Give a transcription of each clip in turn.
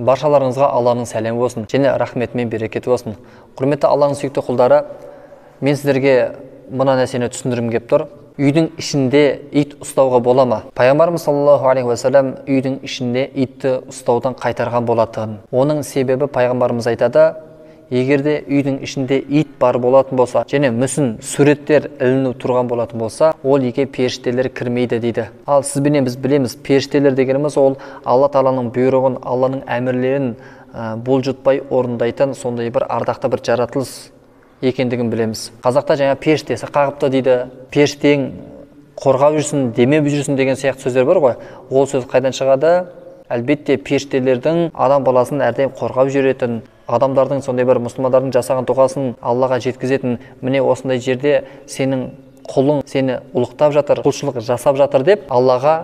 Баршаларыңызға Алланың сәлемі болсын және рахметі мен берекеті болсын. Құрметті Алланың сүйікті құлдары, мен сіздерге мына нәрсені түсіндіргім келіп тұр. Үйдің ішінде ит ұстауға бола ма? Пайғамбарымыз саллаллаху алейхи уассалам үйдің ішінде итті ұстаудан қайтарған болатын. Оның себебі пайғамбарымыз айтады, егер де үйдің ішінде ит бар болатын болса және мүсін суреттер іліну тұрған болатын болса, ол үйге періштелер кірмейді дейді. Ал сізбенен біз білеміз, періштелер дегеніміз ол Алла тағаланың бұйрығын, Алланың әмірлерін бұлжытпай орындайтын сондай бір ардақты бір жаратылыс екендігін білеміз. Қазақта жаңа періштесі қағыпты дейді, періштең қорғап жүрсін, демеп жүрсін деген сияқты сөздер бар ғой. Ол сөз қайдан шығады? Әлбетте періштелердің адам баласын әрдайым қорғап жүретін, адамдардың сондай бір мұсылмандардың жасаған дұғасын Аллаға жеткізетін, міне осындай жерде сенің құлың сені ұлықтап жатыр, құлшылық жасап жатыр деп Аллаға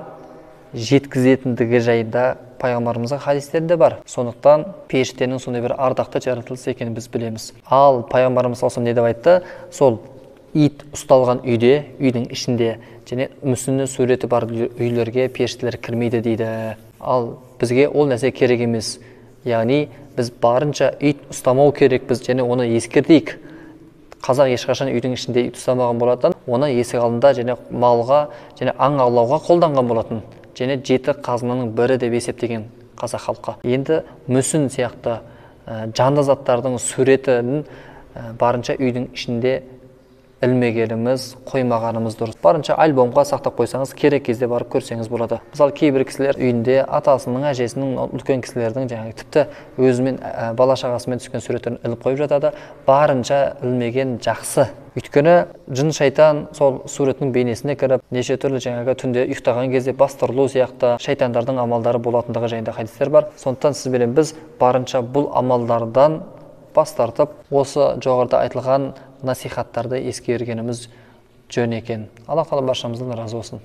жеткізетіндігі жайында пайғамбарымыздың хадистерінде бар. Сондықтан періштенің сондай бір ардақты жаратылыс екенін біз білеміз. Ал пайғамбарымыз саллаллаху алейхи вассалам не деп айтты? Сол ит ұсталған үйде, үйдің ішінде және мүсіні суреті бар үйлерге періштелер кірмейді дейді. Ал бізге ол нәрсе керек емес. Яғни біз барынша ит ұстамау керекпіз және оны ескертейік. Қазақ ешқашан үйдің ішінде ит ұстамаған болатын, оны есік алдында және малға және аң аулауға қолданған болатын. Және жеті қазынаның бірі деп есептеген қазақ халқы. Енді мүсін сияқты жанды заттардың суретін барынша үйдің ішінде ілмегеніміз, қоймағанымыз дұрыс. Барынша альбомға сақтап қойсаңыз, керек кезде барып көрсеңіз болады. Мысалы, кейбір кісілер үйінде атасының, әжесінің, үлкен кісілердің жаңағы тіпті өзімен, бала шағасымен түскен суреттерін іліп қойып жатады. Барынша ілмеген жақсы. Өйткені жын шайтан сол суреттің бейнесіне кіріп, неше түрлі жаңағы түнде ұйықтаған кезде бастырылу сияқты шайтандардың амалдары болатындығы жайында хадистер бар. Сондықтан сіз бенен біз барынша бұл амалдардан бас тартып, осы жоғарыда айтылған насихаттарды ескергеніміз жөн екен. Алла тағала баршамыздан разы болсын.